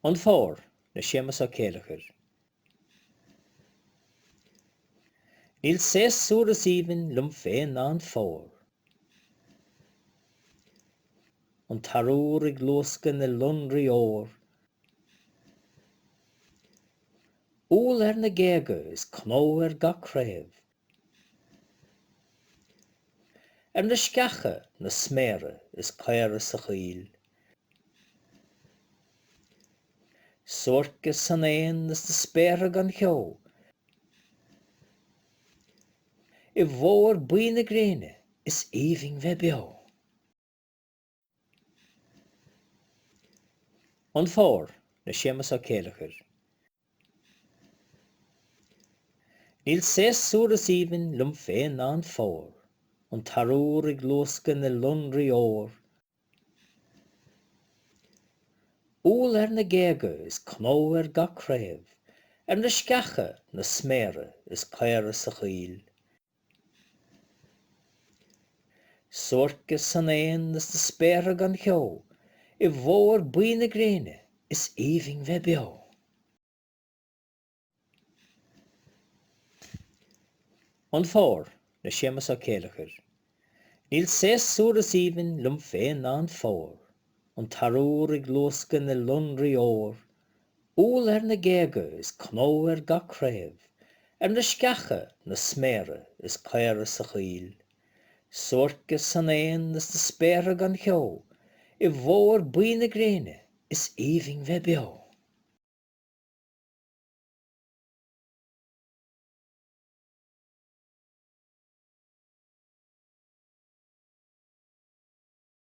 An Fómhar, le Séamus Ó Céileachair. Níl séasúr is aoibhinn liom féin ná an fómhar. An t-arúr ag luascadh ina lonraí óir. Úll ar na géaga is cnó ar gach craobh. Ar na sceacha, na sméara is caora sa choill. Suairceas san éan is na spéartha gan cheo. I bhfómhar buí na gréine is aoibhinn bheith beo. An Fómhar, le Séamus Ó Céileachair. Níl séasúr is aoibhinn liom féin ná an fómhar, an t-arúr ag luascadh ina lonraí óir, Úll ar na géaga is cnó ar gach craobh, ar na sceacha, na sméara is caora sa choill. Suairceas san éan is na spéartha gan cheo, i bhfómhar buí na gréine is aoibhinn bheith beo. An Fómhar, le Séamus Ó Céileachair. Níl séasúr is aoibhinn liom féin ná an fómhar, an t-arúr ag luascadh ina lonraí óir, Úll ar na géaga is cnó ar gach craobh, ar na sceacha, na sméara is caora sa choill. Suairceas san éan is na spéartha gan cheo, i bhfómhar buí na gréine is aoibhinn bheith beo.